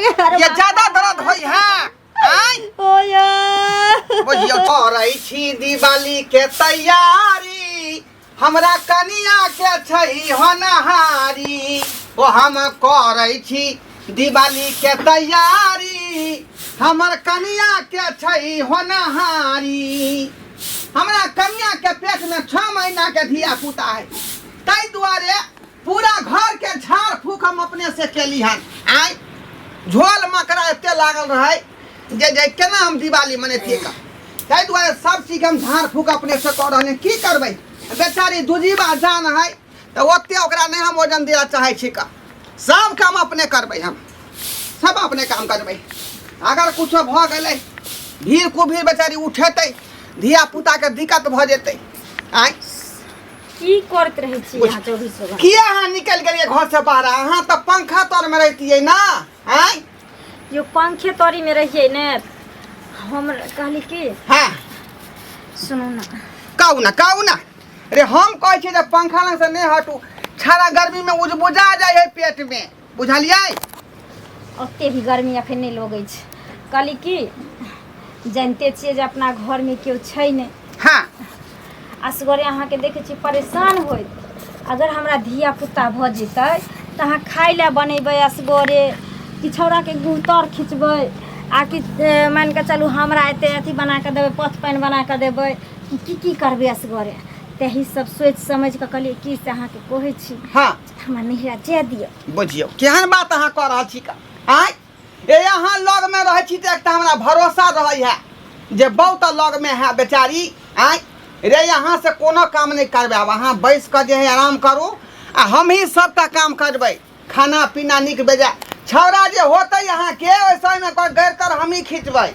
गे अरे ये ज्यादा दर्द होई है आय ओ या बुझियौ करै छी दिवाली के तैयारी हमरा कनिया के छै होनहारी ओ हम करै छी दिवाली के तैयारी हमर कनिया के छै होनहारी हमरा कनिया के पेट में 6 महीना के धिया पुता है ताहि दुआरे पूरा घर के झाड़ फूक हम अपने से केली हन आय झोल मकड़ा एते लागल रहे जे जे केना हम दिवाली मनेतियै का ताहि दुआरे सब चीज हम झाड़ फूक अपने से कऽ रहल की करबै बेचारी दुजीबा जान है तऽ ओते ओकरा नहि हम वजन दिअ चाहै छी का सब काम अपने करबै हम सब अपने काम करबै अगर कुछो भऽ गेलै भीड़ कुभीड़ बेचारी उठेतै धिया पुताके दिक्कत भऽ जेतै आँय की करैत रहै छी अहाँ चौबीसो घंटा किया अहाँ निकलि गेलियै घरसँ बाहर अहाँ तऽ पंखा तरमे रहितियै ने आँय यो पंखे तरी में रहिए ने हम कहली कि हाँ सुनू ना कहू ना कहू ना अरे हम कहै छियै जे पंखा लगसँ नहि हटू छाड़ा गर्मीमे उजबुजा जाइ है पेटमे बुझलियै ओते भी गर्मी अखन नहि लगै छै कहली कि जानिते छियै जे अपना घरमे केओ छै नहि हाँ असगरे अहाँके देखै छी परेशान होइत अगर हमरा धिया पुता भऽ जेतै तऽ अहाँ खाइ लए बनेबै असगरे कि छौड़ाके गुह तर खिचबै आ कि मानि कऽ चलू हमरा एते अथी बना कऽ देबै पथ पानि बना कऽ देबै की की करबै असगरे तही सब सोचि समझि कऽ कहलियै की से अहाँके कहै छी हाँ हमरा नैहरा जाय दिअ बुझियौ केहन बात अहाँ कऽ रहल छी का आँय ए अहाँ लगमे रहै छी तऽ एकटा हमरा भरोसा रहै है जे बहुत लगमे है बेचारी आँय रे अहाँ से कोनो काम नहि करबै आब अहाँ बैस कऽ जे है आराम करू आ हमही सभटा काम करबै खाना पीना नीक बेजाय छौड़ा जे होतै अहाँके ओहि समयमे गैर तर हमही खींचबै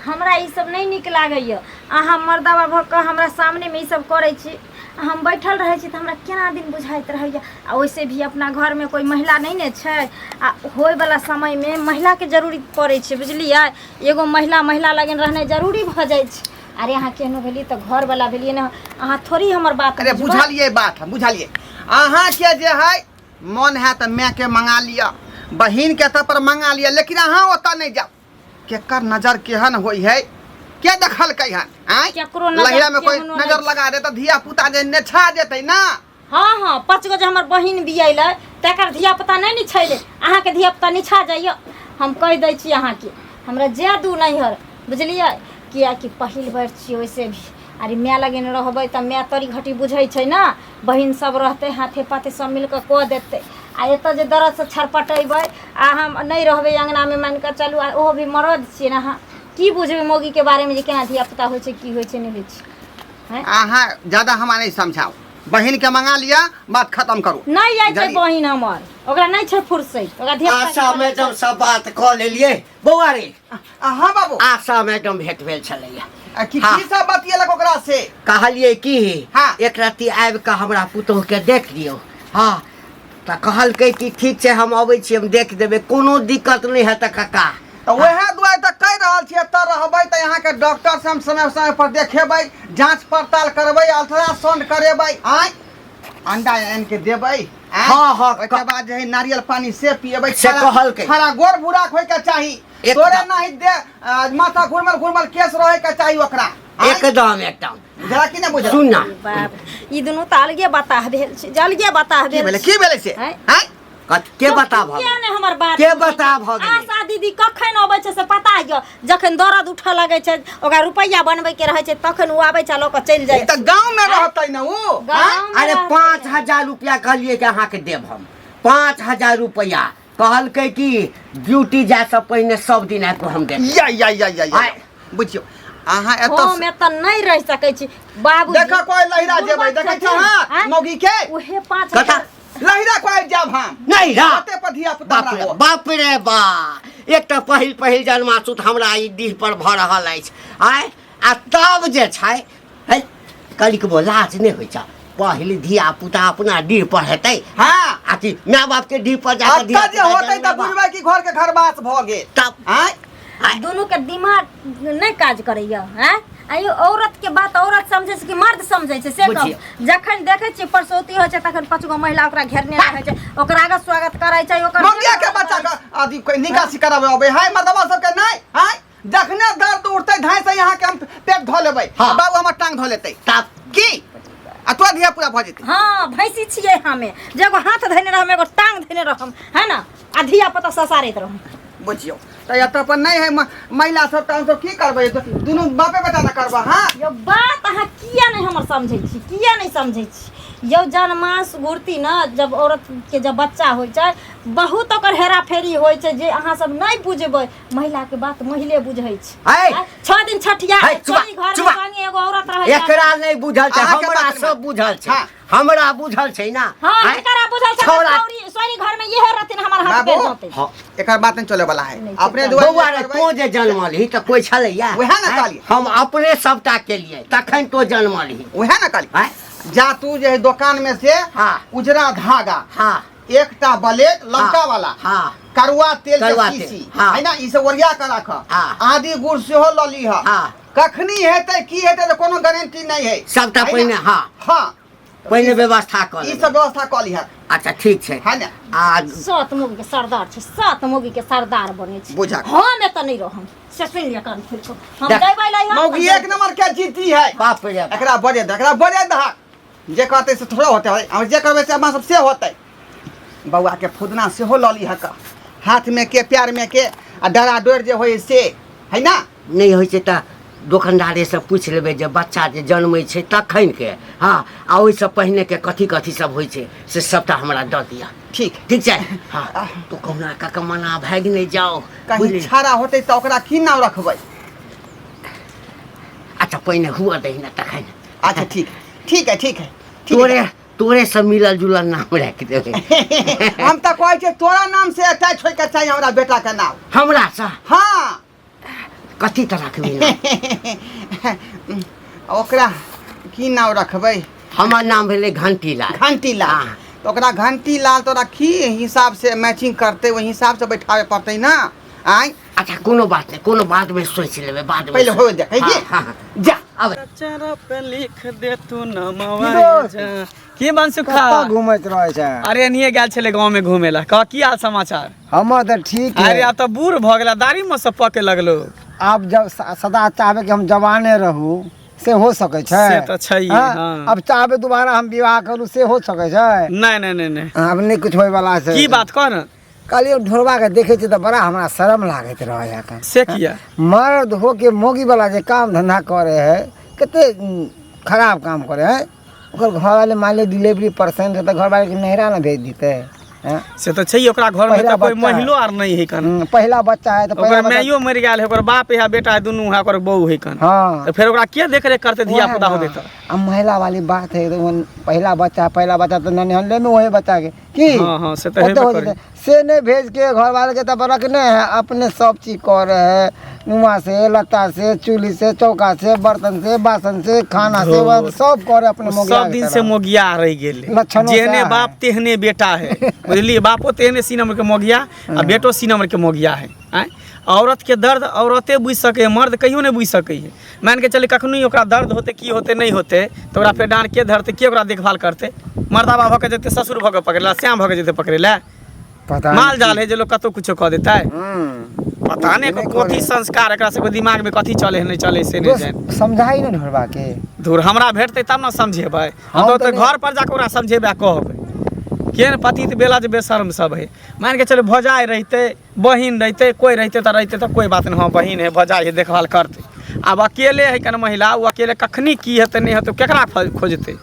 हमरा ई सब नहि नीक लागैए अहाँ मर्दाबा भऽ कऽ हमरा सामनेमे ई सब करै छी आ हम बैठल रहै छी तऽ हमरा केना दिन बुझाइत रहैए आ ओइसे भी अपना घरमे कोइ महिला नहि ने छै आ होइवला समयमे महिलाके जरूरी पड़ै छै बुझलियै एगो महिला महिला लगन रहनाइ जरूरी भऽ जाइ छै अरे अहाँ केहनो भेलियै तऽ घरवला भेलियै ने अहाँ थोड़ी हमर बात अरे बुझबै। बुझलियै बात हम बुझलियै अहाँके जे है मन है तऽ मायके मंगा लिअ बहिनके तऽ पर मंगा लिअ लेकिन अहाँ ओतऽ नहि जाउ केकर नजर केहन होइ है के देखलकै हन आँय केकरो नजर लहिरा में कोई केहनो नहि नजर लगा दे तऽ धिया पुता जे नेछा जेतै ना हँ हँ पाँच गो जे हमर बहिन बियैलै तकर धियापुता नहि ने छैलै अहाँके धियापुता निछा जाइए हम कहि दै छी अहाँके हमरा जाय दू नैहर बुझलियै किएकि पहिल बेर छियै ओइसे भी अरे माय लगन रहबै तऽ माय तरी घटी बुझै छै ने बहिन सब रहतै हाथे पाथे सब मिलकऽ कऽ देतै आ एतऽ जे दरदसँ छरपटेबै आ हम नहि रहबै अङ्गनामे मानि कऽ चलू आ ओहो भी मरद छियै ने अहाँ की बुझबै मौगीके बारेमे जे केना धियापुता होइ छै की होइ छै नहि होइ छै हैं? अहाँ ज्यादा हमरा नहि समझाउ बहिन के मंगा लिया बात खत्म करू नहि जाइ छै जल्दी। बहिन हमर ओकरा नहि छै फुर्सत ओकरा धिया आशा मैडम से बात कऽ लेलियै बौआ रे आ, हाँ बाबू आशा मैडम भेंट भेल छलैया आ, की हाँ। की सब बतियेलक ओकरा से कहलियै कि हाँ। एक रत्ती आबि कऽ हमरा पुतोहु के देख लियौ हँ तऽ कहलकै कि ठीक छै हम अबै छी हम देख देबै कोनो दिक्कत नहि हेतै काका तऽ वएह दुआरे तऽ कहि रहल छी एतऽ रहबै तऽ अहाँके डॉक्टर से हम समय समय पर देखेबै जांच पड़ताल करबै अल्ट्रासाउंड करेबै आँय अंडा आनि के देबै आँय? हाँ, हाँ, ओहिके बाद जे है नारियल पानी से पिएबै से कहलकै। छड़ा गोर भूरा होय के चाही तोरे नहीं दे माथा घुरमल घुरमल केस रहे के चाही ओकरा आँय? एकदम एकदम बुझला कि नहि बुझला सुन ना बाप ई दुनू तऽ अलगे बताह भेल छै जे अलगे बताह की भेल भेलै छै। की भेलै से आँय? आँय कत के बता भऽ किया नहि हमर बात के बता भऽ गेलै? आशा दीदी कखन अबै छै से पता यऽ जखन दर्द उठऽ लगै छै ओकरा रुपैआ बनबै के रहै छै तखन ओ आबै छै आ लऽ कऽ चलि जाइ ई तऽ गाँव में रहतै ने ओ आँय? गाँवमे अरे रहतै। 5000 रुपया कहलियै कि अहाँके देब हम 5000 रुपया कहलकै कि ड्यूटी जाय से पहिने सब दिन आबि कऽ हम देब या या या या या आँय? बुझियौ अहाँ एतऽ हम एतऽ नहि रहि सकै छी बाबू देख कोई लहिरा जेबै देखै छ हां मौगी के उहे पाँच कथा हजार लहिरा कोई जाब हम नहीं रा ओते पर धिया पुता बाप रे बाप रे बा एकटा पहिल पहिल जन्मासुत हमरा ई डीह पर भऽ रहल अछि आय आ तब जे छै है कनिकबो लाज नहि होइ छै पहिल धिया पुता अपना डीह पर हेतै हाँ आ कि माय बाप के डीह पर जाके अत्ता जे होतै तऽ बुझबै कि घर के घरवास भऽ गेल तब आँय आँय, दुनू के दिमाग नहि काज करैया हैं आ ई औरत के बात औरत समझै छै कि मर्द समझै छै से कहू बुझियौ। जखन देखै छियै परसौती होइ छै तखन पाँच गो महिला ओकरा घेरने रहै छै ओकर आगे स्वागत करै छै ओकर मौगिया के बच्चा के अथी निकासी कराबे अबै है मर्दबा सबके नहि है जखने दर्द उठतै धाय से यहाँ के हम पेट धो लेबै। हाँ। बाबू हमर टांग धो लेतै। तब की आ तोरा धिया पूरा भऽ जेतै। हाँ भैंसी छियै हमे, जे एगो हाथ धयने रहम एगो टांग धयने रहम, है ना, आ धिया पुता ससारैत रहम। बुझियौ तऽ एतऽ पर नहि है महिला सब, तऽ हमसब की करबै? दुनू बापे बेटा ने करबै। हाँ यौ बात अहाँ किया नहि हमर समझै छी, किया नहि समझै छी यौ? जनमास घुरती ने जब औरत के जब बच्चा होइ छै बहुत ओकर हेराफेरी होइ छै, जे अहाँ सब नहि बुझबै। महिला के बात मैले बुझै छै। है। 6 दिन छठिया है, चुपा, चोरी घर में चुपा। संगे एगो औरत रहै छै। एकरा नहि बुझल छै, अहाँके हमरा बात सब बुझल छै। हाँ। हमरा बुझल छै ना। हाँ, आँय? हिनकरा बुझल छै। छौड़ा सोरी घर में इहे रहथिन, हमर हाथ बाबू। पैर धोते। हाँ। एकर बात नहीं चले वाला है। नहीं अपने चलता। दुआरे बौआ रे, करबै। तों जे जनमल ही तऽ कोइ छलैया? उएह ने आँय? कहलियै। हम अपने सबटा केलियै तखन तो जनमल ही। उएह ने कहली। आँय? जा तू जे है दोकान में से हाँ। उजरा धागा, हाँ, एकटा ब्लेड लंका वाला, हाँ, करुआ तेल के करुआ तेल, शीशी, हाँ। है ना, ई सब ओरिया के राख। हाँ। आदि गुड़ सेहो लऽ लीह। हाँ। कखनी हेतै की हेतै तऽ कोनो गारंटी नहीं है सबटा है ना? पहिने, हाँ। हाँ, पहिने व्यवस्था कऽ ई लेबै। सब व्यवस्था कऽ लीह। अच्छा ठीक छै। है ना? आ 7 मोगी के सरदार छै, 7 मोगी के सरदार बनै छै। बुझा। हम एतऽ नहीं रहम से सुनि लिअ कान खोलि कऽ। हम देख। जयबै लए हम। मौगी एक नंबर के जीती है। बाप रे बाप। एकरा बजे दे, एकरा बजे दहक, जे कहतै से थोड़ा होतै, हम जे करबै से अपना सब से होतै। बौआ के फुदना सेहो लऽ लीह कऽ, हाथ में के प्यार में के आ डरा डोर जे होइ से है ना। नहि होइ छै तऽ दोकानदारेसँ पूछि लेबै जे बच्चा जे जनमै छै तखन के, हाँ, आ ओहिसँ पहिने के कथी कथी सब होइ छै से सबटा हमरा दऽ दिअ। ठीक। ठीक छै। हाँ, तो कहुना कऽ के मना भागि नहि जाओ। कहीं बुझली? छाड़ा होतै तऽ ओकरा की नाम रखबै? अच्छा पहिने हुअ दही ने तखन। अच्छा ठीक ठीक है, ठीक है, ठीक तोरे है। तोरे से मिलल जुलल नाम राखि देबै। हम तऽ कहै छियै तोरा नाम से अटैच होइके चाही हमरा बेटा के नाम। हमरा से? हाँ। कथी तऽ राखबै नाम? ओकरा की नाम रखबै? हमर नाम भेलै घंटीलाल। घंटीलाल। हाँ। तऽ ओकरा घंटीलाल तोरा की हिसाब से मैचिंग करतै, ओहि हिसाब से बैठाबे पड़तै ना। आँय? अच्छा कोनो बात नहि, कोनो बाद में सोचि लेबै, बाद में। पहिले होय दे, है की? हाँ, हाँ। जा। आबै। चरा पे लिख दे तू नमवा। की दोस्त? की मनसुखा कतऽ घूमैत रहै छै? अरे एनिये गेल छलै गाँव में घूमे ला। कह की हाल समाचार? हमर तऽ ठीक है। अरे आब तऽ बूढ़ भऽ गेला, दाढ़ी में सब पके लगलो। आब जब सदा चाहबै कि हम जवाने रहू से हो सकै छै? से तऽ छैहे, हाँ? हाँ। अब चाहबै दोबारा हम विवाह करू से हो सकै छै? नहीं नहीं नहीं नहीं। आब नहि कुछ होय वाला छै। की बात कह न? कहलियै ढोरबा के देखै छियै तऽ बड़ा हमरा शरम लागैत रहै एखन। से किया? मर्द हो के मौगी वाला जे काम धंधा करे है, कते खराब काम करे है। ओकर घर वाले मान लिअ डिलीवरी पर्सन है तऽ घर वाले के नैहरा ने भेज दिते। हाँ? से तऽ छै, ओकरा घर में पहिला तऽ कोई बच्चा है। महिलो आर नहीं है कन। पहिला बच्चा है तऽ ओकर पहिला बच्चा माइयो मरि गेल है, ओकर बाप है बेटा है दुनू है, ओकर बहू है कन। हाँ। तऽ फेर ओकरा के देख रेख करते धिया वएह पुता ना। होते तऽ? आ महिला वाली बात है, तो पहिला बच्चा, पहिला बच्चा तऽ ननिहले में वही बच्चा के की? हाँ, हाँ, से तऽ ओते हेबे हो करी। जेतै। से नहीं भेज के घर वाले के तब रखने है, अपने सब चीज कर रहे है, नुआ से लत्ता से चूल्ही से चौका से बर्तन से बासन से खाना से धोर। सब करे अपने मोगिया सब के दिन तरह। से मोगिया रहि गेलै। लक्षणो जेहने सएह है। बाप तेहने बेटा है, बुझलियै? बापो तेहने सी नंबर के मोगिया आ बेटो सी नंबर के मोगिया है। आँय, औरत के दर्द औरते बुझि सकै है, मर्द कहियो नहि बुझि सकै है। मान के चली कखनो ओकरा दर्द होतै की होतै नहि होतै तऽ ओकरा फेर डाँड़ के धरतै, के ओकरा देखभाल करतै? मर्दाबा भऽ के जेतै ससुर भऽ के पकड़ै लए, श्याम भऽ के जेतै पकड़ै लए? पता माल जाल है जे लोग कतौ कुछो कऽ देतै। पता नहि नहि कथी करे। संस्कार एकरा सबके दिमाग में कथी चले है नहि चले से नहि दोस्त, जानि। समझाई ने ढोरबा के। धूर, हमरा भेटतै तब ने समझेबै। हम हम तऽ तऽ ओतऽ नहि- घर पर जाके ओकरा समझेबै आ कहबै केहन पतित बेला जे बेशर्म सब है। मान के चलू भौजाइ रहितै, बहिन रहितै, कोइ रहितै तऽ रहितै तऽ कोइ बात नहि, हँ बहिन है भौजाइ है देखभाल करतै। आब अकेले है कन महिला, ओ अकेले कखनी की हेतै नहि हेतै केकरा खोजतै?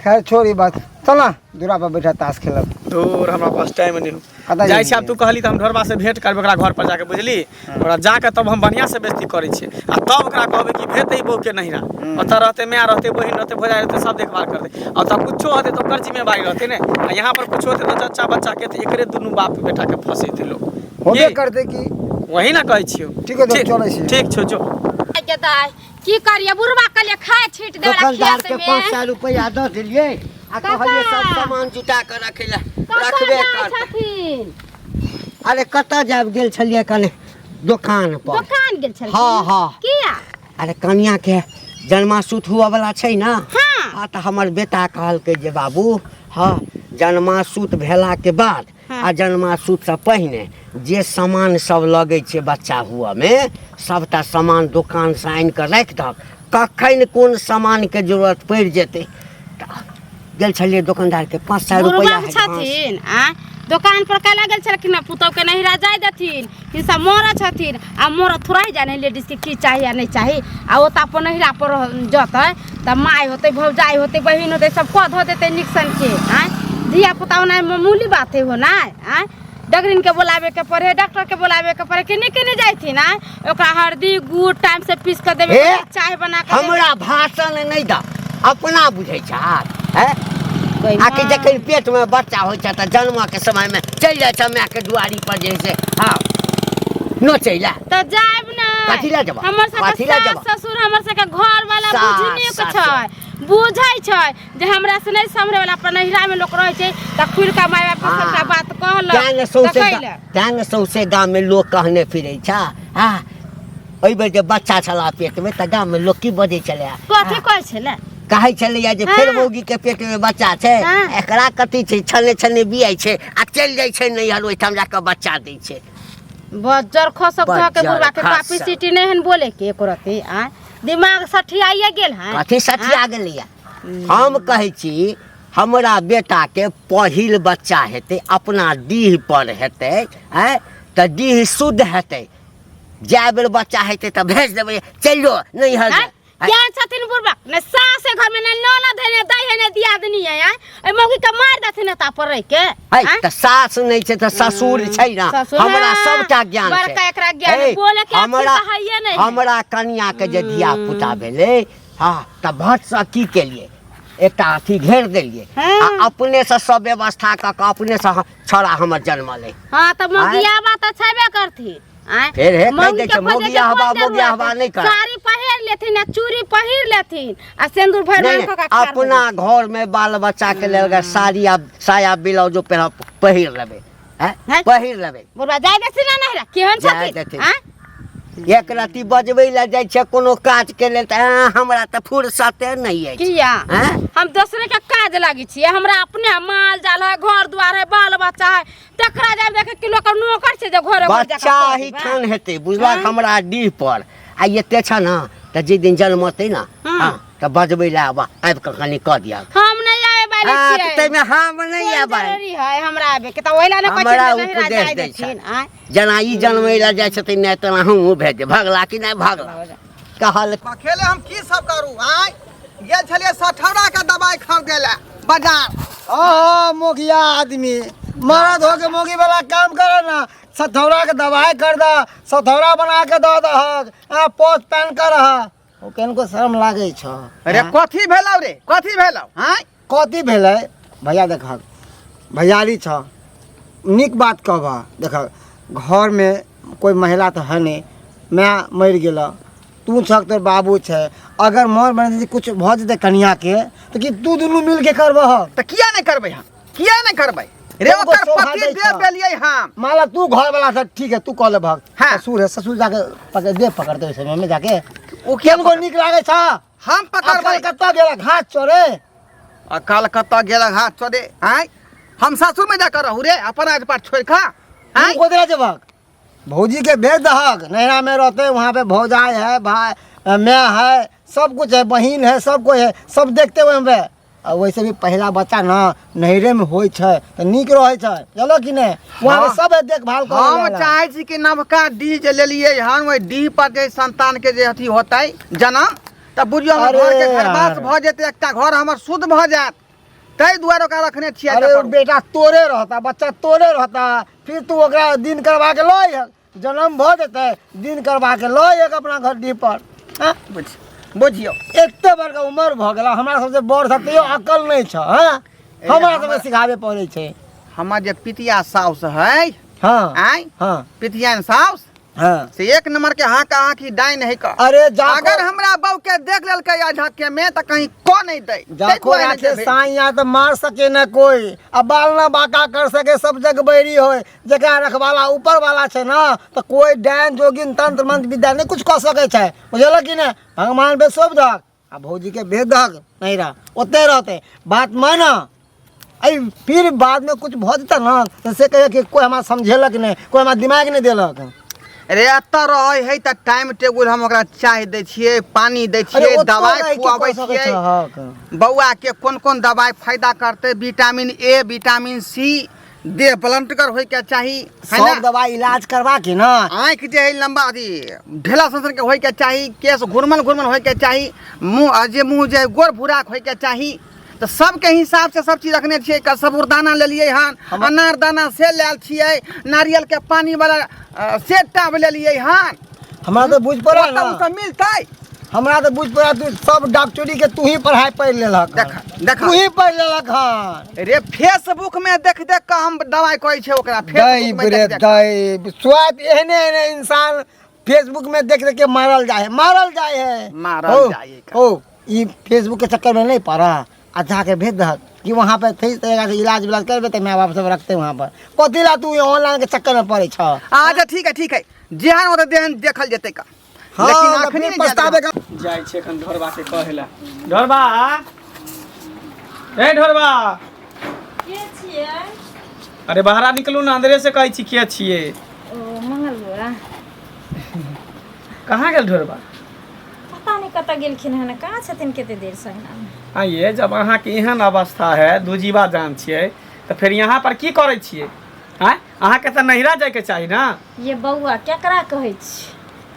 खैर छोड़ ई बात, चल ना दूरा पर बैठा ताश खेलब। धूर, हमरा पास टाइम नहि हो। कतऽ जाइ छी आब। जेबही? तू कहली तऽ हम ढोरबा से भेंट करबै ओकरा घर पर जाके, बुझली? ओकरा जाके तब हम बढ़िआँ से बेइज्जती करै छियै आ तब ओकरा कहबै कि भेजतै बहू के नहिरा, ओतऽ रहतै माय रहतै बहिन रहतै भौजाइ रहतै सब देखभाल करतै। आ ओतऽ कुछो हेतै तऽ ओकर जिम्मेवारी रहतै ने, आ यहाँ पर कुछो हेतै तऽ जच्चा बच्चा के तऽ एकरे दुनू बाप बेटा के फंसेतै लोक। होबे की? करतै की। वही ना कहै छियौ। ठीक है, तो चलै छी। ठीक छौ, जो। के दाइ की करिए, बुढ़वा कहलिए खाय छीट देवला दोकानदार खेत के में। 500 रुपया दऽ देलियै आ कहलियै सब सामान जुटा कऽ रखै लए, कतऽ रखबे जाइ करतै। छथिन? अरे कतऽ जायब, गेल छलियै कने दोकान पर। दोकान गेल छलखिन? हाँ, हाँ। किया? अरे कनिया के जन्मासूत हुअ वाला छै ना। हाँ। हाँ, तऽ हमर बेटा कहलकै जे बाबू, हाँ जन्मासूत भेलाके बाद आ जन्मासूतसँ पहिने जे सामान सब लगै छै बच्चा हुअमे सबटा सामान दोकानसँ आनि कऽ राखि दहक कखन कोन सामानके जरूरत पड़ि जेतै तऽ गेल छलियै दोकानदारके 500 रुपैआ बुढ़बा छथिन आ दोकान पर कैला गेल छलखिन पुतहु के नहिरा जाय देथिन हिनसा मरऽ छथिन आ मरऽ थोड़ा ही जाने लेडीज के की चाही आ नहीं चाही आ ओ तऽ अपन नहिरा पर जतै तऽ माय होतै भौजाइ होतै बहिन होतै सब कऽ धऽ देतै नीक सन के आँय धिया पुता होनाइ मामूली बात है होनाइ आँय डगरिन के बोलावे के पड़े डॉक्टर के बोलावे के पड़े केने केने जाइथिन आँय ओकरा हरदी गुड़ टाइम से पीस के देबे हे, चाय बना के देबे। हमरा भाषण नहि दऽ अपना बुझै छह हैं कोइ आकि माँ। जखन पेटमे बच्चा होइ छै तऽ जन्मके समयमे चलि जाइ छै मायके दुआरी पर जे है से हँ नोचै लए तऽ जायब ने कथी लए जेबह? हमर सबके कथी लए सास जेबह? ससुर हमर सबके घर वाला सास, बुझने के ससुर। छै बुझै छै जे हमरा से नहि सम्हरे वाला अपन नहिरा में लोक रहै छै तऽ खुलि कऽ माय बाप के हाँ। सबटा बात कहलक तें ने तऽ सौंसे कैलक तें ने सौंसे गाममे लोक कहने फिरै छै हँ एहि बेर जे बच्चा छला पेटमे तऽ गाममे लोक की बजै छलै कथी कहै छलै कहै छलैया जे फेर हाँ। मौगी के पेटमे बच्चा छै हाँ। एकरा कथी छै छने छने बियाइ छै आ चलि जाइ छै नैहर ओहिठाम जाकऽ बच्चा दै छै बज्जर खसक धऽ के बज्जर बुढ़बा के खसक। कैपेसिटी नहि हन बोले के एको रत्ती आँय दिमाग सठियाइए गेल हन कथी सठिया गेलैया हम कहै छी हमरा बेटाके पहिल बच्चा हेतै अपना डीह पर हेतै आँय तऽ डीह शुद्ध हेतै जए बेर बच्चा हेतै तऽ भेज देबै चलि जो नैहर आँय? केहन छथिन बुढ़बा ने सास है घर में ने ननद है ने दाई है ने दियादनी है आँय? एहि मौगी के मार देथिन एता पर रहि के है आँय? तऽ सास नहि छै तऽ ससुर छै ने ससुर, हमरा हाँ, सबटा ज्ञान छै बड़का एकरा ज्ञान है, बोले के अथी हमरा तऽ हैये नहि है। हमरा कनिया के जे धिया पुता भेलै हँ तऽ भटसँ की केलियै एकटा अथी घेर देलियै हाँ। आ अपनेसँ सब व्यवस्था कऽ कऽ अपनेसँ छौड़ा हमर जन्मलै हाँ तऽ मौगियाबा तऽ छेबे करथिन आँय? फेर हे कहि मौगी दै के छै, खोजैके मौगिया कोन हवा, जरूरत मौगिया हवा है? नहि कर। साड़ी पहिर लेथिन आ चूड़ी पहिर लेथिन आ सिंदूर भरि नहीं मांग कऽ के खाड़ अपना घर में बाल बच्चा के लेल अगर साड़ी आ साया ब्लाउजो पहिरब पहिर लेबै हैं? हैं? पहिर लेबै बुढ़बा जाय देथिन ना नहिरा केहन जाय छथिन देथिन। आँय? एक रत्ती बजबै लए जाइ छै कोनो काज के लेल तऽ हमरा तऽ फुर्सते नहि अछि किया हैं? हम दोसरे के काज लागी छियै हमरा अपने माल जाल है घर द्वार है बाल बच्चा है तकरा जाब देखे किलो के नौकर छै जे घरे घर जाके बच्चा कऽ ही देबै। ठान हेतै बुझलक हमरा डीह पर आ एते छ ने तऽ जे दिन जन्मतै ने हँ। हँ तऽ बजबै लए आबऽ आबि कऽ कनि कऽ दिअ हम नहि आवे वाली हँ, छियै तऽ ताहिमे हम नहि कोन आबै जरूरी है हमरा आबे के तऽ ओहिला ने कहै हमरा छियै नहिरा उपदेश जाय दै छै। देथिन आँय जेना ई जनमै लए जाइ छथिन नहि तेना हमहूँ भेज भगला कि नहि भगला कहल अकेले हम की सब करू आँय गेल छलियै सठौरा के दवाई खरीदे लए बाजार हाँ मोगिया आदमी मरद हो के मोगी वाला काम करे ना सथौरा के दवाई कर द सथौरा बना के दऽ दहक आ पोत पहन कर रह ओ कनको शर्म लागै छ अरे कथी भेलौ रे कथी भेलौ आँय कथी भेलै भैया देखक भैयारी छ नीक बात कहबह देखक घरमे कोइ महिला तऽ है नहि माय मरि गेल तू छक तोर बाबू छै अगर मर बन जेतै कुछ भऽ जेतै कनियाके तऽ की तू दुनू मिलके करबह तऽ किया नहि करबै हम किया नहि करबै रे तुमको ओकर शोभा पति दै दे छौ। देलियै हम माला तू घर वाला से ठीक है तू कह ले भग हाँ। ससुर है ससुर जाके पकड़ दे पकड़ते ओहि समय में जाके ओ किया केनको नीक लागै छ हम पकड़बै अकल कतऽ गेल घास चोरे अकल कतऽ गेल घास चोरे आँय हम सासुर में जाकर रहू रे अपन आज पाठ छोड़ खा आँय तू गोदरा जेबक भौजी के भेज दहक नैहरा में रहते वहाँ पे भौजाई है भाई मैं है सब कुछ है बहन है सब कोई है सब देखते हुए पे आ वैसे भी पहला बच्चा ना नैहरे में होइ छै तऽ नीक रहै छै चलो कि नहि वहाँ पे हाँ। सब है देखभाल करे हम वाला। चाहै छी कि नवका डीह जे लेलियै हन ओहि डीह पर जे संतान के जे अथी होतै जनम तऽ बुझियौ हमर अरे घर के घरवास यार। भऽ जेतै एकटा घर हमर शुद्ध भऽ जायत ताहि दुआरे ओकरा रखने छियै अरे ओ बेटा तोरे रहता बच्चा तोरे रहता फिर तू ओकरा दिन करवा के लऽ अइहक जन्म भऽ जेतै दिन करवा के लऽ अइहक अपना घर डीह पर हँ बुझियौ एते बड़का उमर भऽ गेला हमरा सबसे बड़ सब तैयो अकल नहि छ हँ हमरा सबके सिखाबे पड़ै छै हमर जे पितिया साउस है हँ आँय हँ पितियान साउस हाँ से एक नंबर के हाँ का हाँ की डाइन है का अरे जाको अगर हमरा बहू के देख लेलकै या झक्के में त कहीं को नहीं दे जाको राखे साइया तो मार सके ना कोई आ बाल ना बाका कर सके सब जग बैरी होए जकरा रखवाला ऊपर वाला छै ना तो कोई डाइन जोगिन तंत्र मंत्र विद्या नहीं कुछ कऽ सकै छै बुझल कि नहीं भगवान पे सौंप दहक आ भौजी के भेज दहक नहीं रह ओते रहते बात मान अइ फिर बाद में कुछ भऽ जेतै ना तऽ से कहिया कि कोइ हमरा समझेलक नहि, कोइ हमरा दिमाग नहि देलक। अरे एतऽ रहै है तऽ टाइम टेबुल हम ओकरा चाय दै छियै, पानी दै अरे छियै, ओतऽ दवाइ रहि के खुआबै कऽ सकै छियै। छहक। बौआ के कोन कोन दवाइ फायदा करतै, विटामिन ए, विटामिन सी, देह बलंटगर होइके चाही है सब ना? दवाइ इलाज करवा के ना। आँखि जे है लम्बा अथी ढेला सन के होइके चाही, केश घुरमन घुरमन होइके चाही, मुँह जे मुँह जे गोर भूराक होइके चाही। तऽ सबके हिसाब से सब चीज रखने छियै। सबुरदाना लेलियै हन, अनारदाना से लायल छियै, नारियल के पानी वाला से टाब लेलियै हन। हमरा तऽ बुझ पड़ल ओतऽ ना। ओ सब मिलतै। हमरा तऽ बुझ पड़ल तू सब डॉक्टरी के तू ही पढ़ाई पढ़ लेलक हन। देख देख तू ही पढ़ लेलक हन। रे फेसबुक में देख देख के हम दवाई कहै छै ओकरा फेसबुक दैब में रे देख देख। दैब, स्वाद एहने एहने इंसान फेसबुक में देख देख के मारल जाए है, मारल जाए है, मारल ओ, जाए है। ओ ई फेसबुक के चक्कर में नहीं पड़ा आ जाके भेज दहक कि वहाँ पर सही तरीका से इलाज विलाज करबे तऽ माय बाप सब रखते वहाँ पर। कथी ला तू ऑनलाइन के चक्कर में पड़े छ? अच्छा ठीक है, ठीक है, जेहन होतै तेहन देखल जेतै का। हाँ, लेकिन तऽ अखनी फिर नहि पछताबे का। जाइ छी एखन ढोरबा के कहै ला। ढोरबा, ए ढोरबा, के छियै? अरे बाहरा निकलू ना, अंदरे से कहै छी के छियै। ओ मंगल बौआ। कहाँ गेल ढोरबा? पता नहीं कतऽ गेलखिन हन, कहाँ छथिन कते देर से अंगना में। आइए, जब अहाँके एहन अवस्था है, दूजीवा जान छियै, तऽ फेर यहाँ पर की करै छियै? आँय, अहाँके तऽ नैहरा जाइके चाही ना। ये बौआ केकरा कहै छी?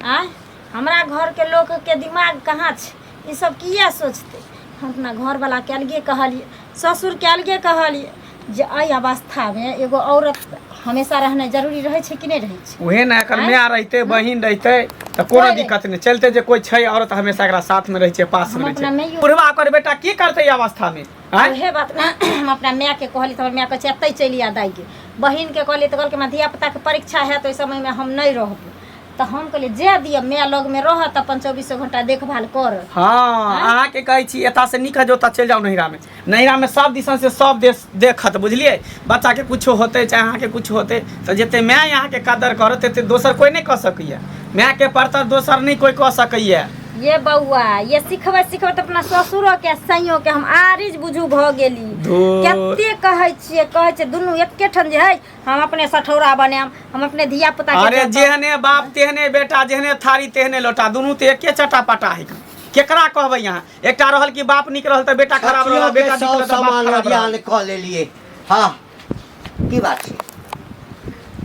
आँय, हमरा घरके लोकके दिमाग कहाँ छै? ई सब किया सोचतै? हम अपना घरवलाके अलगे कहलियै, ससुरके अलगे कहलियै जे एहि अवस्थामे एगो औरत हमेशा रहनाइ जरूरी रहै छै कि नहि रहै छै? उहे ने एकर आँय? माय रहितै, बहिन रहितै तऽ कोनो कोइ दिक्कत नहि चलते, जे कोइ छै औरत हमेशा एकरा साथ में रहै छै, पास में हम रहै अपना छै। माइयो- बुढ़वा ओकर बेटा की करतै ई अवस्था में? आँय? उहे बात ने हम अपना मायके कहली तऽ हमर माय कहै छै एतहि चलि आ दाइके। बहिनके कहलियै तऽ कहलकै हमरा धियापुताके परीक्षा हैत, ओहि समयमे हम नहि रहब। तऽ हम कहलियै जाय दिअ, माय लगमे रहत, अपन चौबीसो घंटा देखभाल करत। हाँ, अहाँके कहै छी एतऽ से नीक है जे ओतऽ चलि जाउ नैहरा में। नैहरा में सब दिसन से सब देश देखत, बुझलियै? बच्चा के कुछो होतै चाहे अहाँके कुछ होतै तऽ जते माय अहाँके कदर करत तते दोसर कोइ नहि कऽ सकैया। माय के परतर दोसर नहि कोइ कऽ सकैया। ये बौआ, ये सिखबै सिखबै तऽ अपना ससुरो के सैयो के हम आरिज बुझू भऽ गेली। धुर। कते कहै छियै, कहै छियै दुनू एके ठाम जे है, हम अपने सठौरा बनायब, हम अपने धिया पुता के अरे जतब। जेहने बाप तेहने बेटा, जेहने थारी तेहने लोटा, दुनू तऽ एके चटा पटा है। केकरा कहबै अहाँ? एकटा रहल कि बाप नीक रहल तऽ बेटा खराब रहल, छठियो के बेटा नीक सब रहल तऽ बाप सामान खराब रहल। ओरियान कऽ लेलियै। हाँ, की बात छै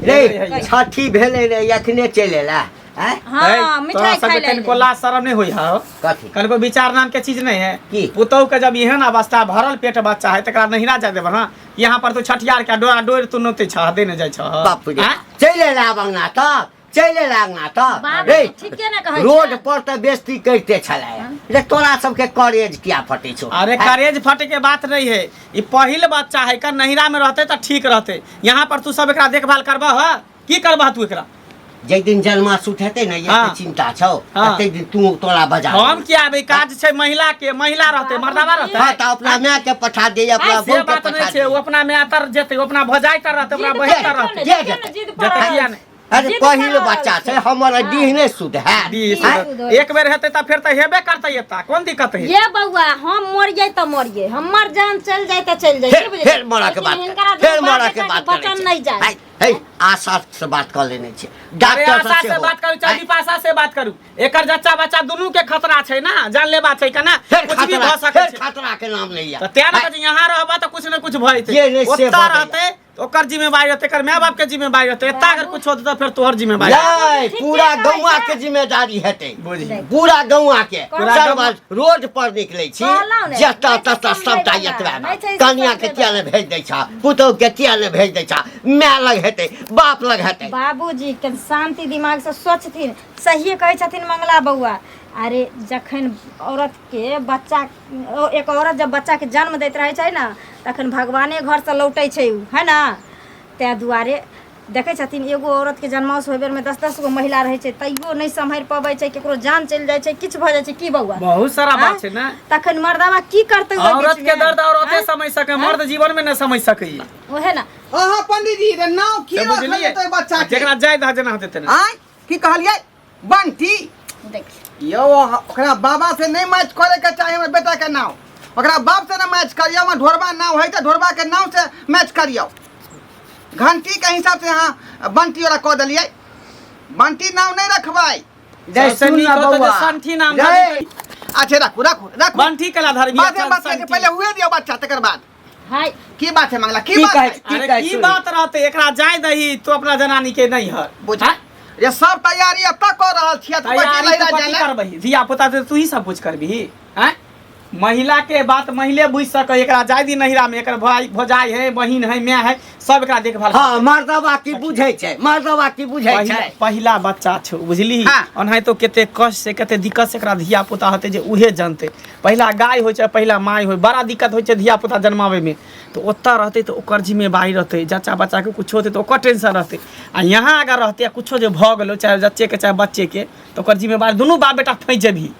रे? छठी भेलै रे, एखने चलि एला आँय? हाँ, है, मिठाई तोरा सबके खाइ लए कनिको लाज शरम नहीं होई है? कथी? कनिको विचार नाम के चीज नहीं है? की? पुतहु के जब एहन अवस्था भरल पेट बच्चा है तकरा नहिरा जाय देबह ना? यहाँ पर तो छठियार के डोरा डोर तू नोते छह, देने जाय छह। बाप रे, आँय? चलि एला आब अंगना तक, चलि एला अंगना तक। बाप रे, रे, ठीके ने कहै रोड छै। पर तऽ बेइज्जती करिते छलै रे, तोरा सबके करेज किया फटै छौ? अरे आँय? करेज फटे के बात नहीं है, ई पहिल बच्चा है का, नहिरा में रहते तऽ ठीक रहते। यहाँ पर तू सब एकरा देखभाल करबह की करबह तू एकरा? जाहि दिन जन्माशुट हेतै ने, हाँ। एते चिंता छौ, हाँ। तै दिन तू तोरा बजा हम किया आबै? काज छै महिला के, महिला रहते, मर्दावा रहते। हाँ, तऽ अपना माय के पठा दे, अपना से बहू के बात नहीं पठा छै, ओ दे। अपना माय तर जेतै, ओ अपना भौजाइ तर रहतै, अपना जिद बहिन पर तर रहतै। जे देखियौ ने, जिद पर जेतै रहल किया छै। नहि? अरे जिद पहिल पर रहल बच्चा छै। छै हमर, डीह नहि शुद्ध हैत। बीस आँय? शुद्ध। एक बेर हेतै तऽ फेर तऽ हेबे करतै, एता कोन दिक्कत है? ये बौआ, हम मरियै तऽ मरियै, हमर जान चलि जाय तऽ चलि जाय। फेर की बुझलियै? फेर मरऽ के लेकिन बात हिनकरा फेर दुनू मरऽ के बाप बात बेटाके करै बचन छै। नहि जाय। है है, आशा से बात कऽ लेने छै अरे डॉक्टर आशा से से बात करू चाहे आँय? विपाशा से बात करू, एकर जच्चा बच्चा दुनू के खतरा छै ना, जानलेवा छै केना फेर कुछ भी खतरा, भऽ सकै फेर छै। खतरा के नाम लैया। तऽ तें ने कहै छै, यहाँ रहबा तऽ कुछ ने कुछ भऽ जे जेतै। नहि से ओतऽ भऽ जाइए। रहतै तऽ ओकर जिम्मेवारी रहतै, एकर माय बाप के जिम्मेवारी रहतै। एतऽ अगर कुछ होतै तऽ फेर तोहर जिम्मेवारी। नहीं, ठीके पूरा कहै गौआ छै। के जिम्मेदारी हेतै, बुझी। पूरा गौआ के। पूरा सर्व रोड पर निकलै छी कहलहुँ ने, जतऽ नहि छै ततऽ सबटा समझै एतबा बला, नहि छै कनिया के समझै किया ने भेज दै छह, पुतहु के किया ने भेज दै छह, माय लग हेतै, बाप लग हेतै। बाबूजी के शांति दिमाग से सोचथिन, सहिए कहै छथिन मंगला बौआ। अरे जखन औरत के बच्चा, एक औरत जब बच्चा के जन्म दैत रहै छै ने, तखन भगवाने घरसँ लौटै छै उ, है ना? ताहि दुआरे देखै छथिन एगो औरतके जन्मास होय बेरमे 10-10 गो महिला रहै छै, तैयो नहि सम्हारि पबै छै, केकरो जान चलि जाइ छै, किछु भऽ जाइ छै। की बौआ? बहुत सारा बात छै ने। तखन मर्दावा की करतै ओहि औरत के बीचमे? दर्द औरते आँय? समझ सके, मर्द जीवन में न समझ सकैए। ओहे ने। अहाँ पंडीजी रे, नाव की से रखल बुझलियै? जेतै बच्चा के? जेकरा जाय दह, जेना हेतै तेना। आँय, की कहलियै? बंटी देखियौ यौ, ओकरा बाबा से नहीं मैच करे के चाही हमर बेटा के नाव। ओकरा बाप से ना मैच करियौ आ ढोरबा नाव है तऽ ढोरबा के नाव से मैच करियौ। घंटी के हिसाब से अहाँ बंटी ओरा कऽ देलियै, बंटी नाव नहीं रखबै। जय सबसे सुन नीक ना होतौ जे बौआ। संठी नाम जय। धरबी। अच्छा राखू राखू राखू। बंठी कला धरबी। बाते बात के पहले हुए दियौ बच्चा, तकर बाद हाय की बात है मंगला, की की बात कहै है? की अरे कहै की सुनी? बात रहते, एकरा जाय दही तू अपना जनानी के नहीं हर बुझ ये सब तैयारी अब तक कर रहल छियै, तू तैयारी बच्ची तू लैला कथी जाने। करबही? धिया पुता से तू ही सब कुछ करबही हैं? महिला के बात महिले बुझ सके। एकरा जाय दी नहिरा में, एकर भाई भौजाई है, बहिन है, माय है, सब एकरा देखभाल। हँ, मर्दबा की बुझै छै, मर्दबा की बुझै छै? पहिला बच्चा छौ, बुझली? हाँ। ओनाहितो कते कष्ट से कते दिक्कत से एकरा धिया पुता हेतै जे उहे जानतै। पहिला गाय होइ छै, पहिला माय होइ, बड़ा दिक्कत होइ छै धिया पुता जन्माबै में। तऽ ओतऽ रहतै तऽ ओकर जिम्मेवारी रहतै, जच्चा बच्चाके कुछो होतै तऽ ओकर टेंशन रहतै। आ यहाँ अगर रहतै आ कुछो जे भऽ गेलो, चाहे जच्चेके चाहे बच्चेके, तऽ ओकर जिम्मेवारी दुनू बाप बेटा फँसि जेबही,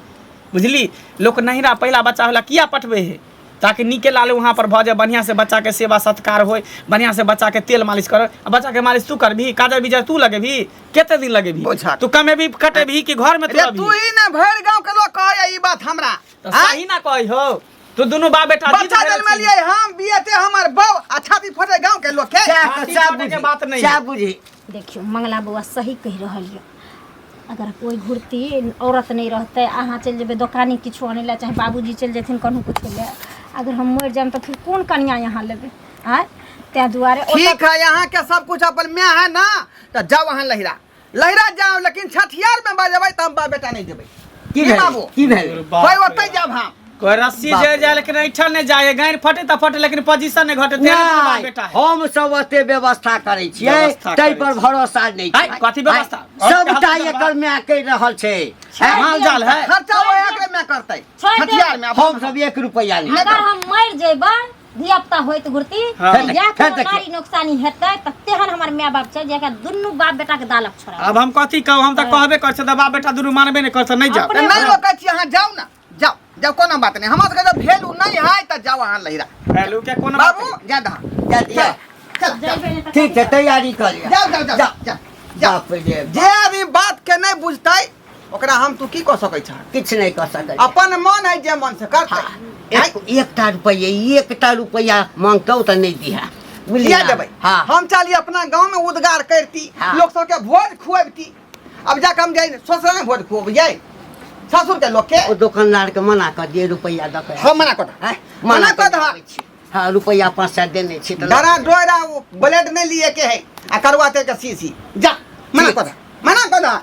बुझली? लोक नहिरा पहिला बच्चा होला किया पठबै है? ताकि नीके लाले वहाँ पर भऽ जाए, बढ़िआँ से बच्चाके सेवा सत्कार होय, बढ़िआँ से बच्चाके तेल मालिश कर। आ बच्चाके मालिश तू करबही, काजर बिजर तू लगेबही, कते दिन लगेबही? बोझा। तू कमेबही खटेबही कि घरमे तू रे रहबही? तू ही ना भरि गांव के लोग कहै ई बात हमरा। तऽ आँय? सही ना कहै हो, तू दुनू बाप बेटा जिद बच्चा भेल छी। जन्मलियै हम, बियते हमर बौ आ छाती फोटे गांव के लोग के। सएह तऽ छाती सएह फोटैके बुझी, बात नहि सएह है। बुझी। देखियौ मंगला बौआ सही कहि रहल यऽ। अगर कोइ घुरती औरत नहि रहतै, अहाँ चलि जेबै दोकानी किछो आनै लए, चाहे बाबूजी चलि जेथिन कन्हू किछो लए, अगर हम मरि जायब तऽ फिर कोन कनिया यहाँ लेबै? आँय, ताहि दुआरे ओतऽ ठीक है, यहाँ के सब कुछ अपन माय है ना, तो जाओ अहाँ लहिरा लहिरा जाओ, लेकिन छठियार में बजेबै तऽ हम बाप बेटा नहीं देबै। की की भेलै? बाबू? की भेलै? कोई ओतै जाब हम। कोई रस्सी जे जाए लेकिन ऐठल नहीं जाए, गानि फटे तऽ फटे लेकिन पोजीशन नहीं घटे। तेरे दुनू बाप नहि, बेटा है। हम सब ओते व्यवस्था करै छियै, व्यवस्था ताहि करै पर छियै। भरोसा नहि है, छै। कथी व्यवस्था? सबटा एकर माय कहि रहल छै। हैं? माल जाल है। खर्चा वएह के माय करतै छोड़ि दे। छठियार में। हम सब एक रुपैआ नहि। अगर हम मरि जेबै धिया पुता होइत घुरती हाँ। तऽ या फेर कोनो देखियौ। नारी नोकसानी हेतै तऽ तेहन हमर माय बाप छै जेकरा दुनू बाप बेटा के दालक छोड़ा। अब हम कथी कहू? हम तऽ कहबे कर छै तऽ बाप बेटा दुनू मानबे नहीं करत, नहीं जाओ। अपने- नहीं रोकै छी, अहाँ जाउ ना, जाउ जाउ, कोनो बात नहीं। हमरा सबके जब भेलू नहीं है तऽ जाउ अहाँ लहिरा। वैल्यू के कोनो बात बाबू जा दहा। जा दिअ। चल जेबै नहि तऽ ठीक छै, तैयारी कऽ लिअ। जाउ जाउ जाउ जाउ जाउ। बाप रे। जे आदमी बात के नहीं बुझतै ओकरा हम तू की कऽ सकै छह? किछु नहि कऽ सकै। अपन मन है, जे मन से करतै। एकटा रुपैआ, एकटा रुपैआ मांगतौ तऽ नहि दिहा, बुझलियै किया ना? देबै? हाँ। हम चाली अपना गांव में उद्गार करती, हाँ। लोग सबके भोज खुआबती। अब जाके हम जाई ससुर में भोज खुअबियै ससुर के लोग के। ओ दोकानदार के मना कऽ दियै रुपैआ दऽ कऽ। हम मना कऽ दह। हैं? मना कऽ दह। आबै छी। हाँ, रुपैआ 500 देने छी तऽ डरा डोरा वो ब्लेड नहीं लिए के है आ करुआ तेल के शीशी। जा मना कऽ दह, मना कऽ दह।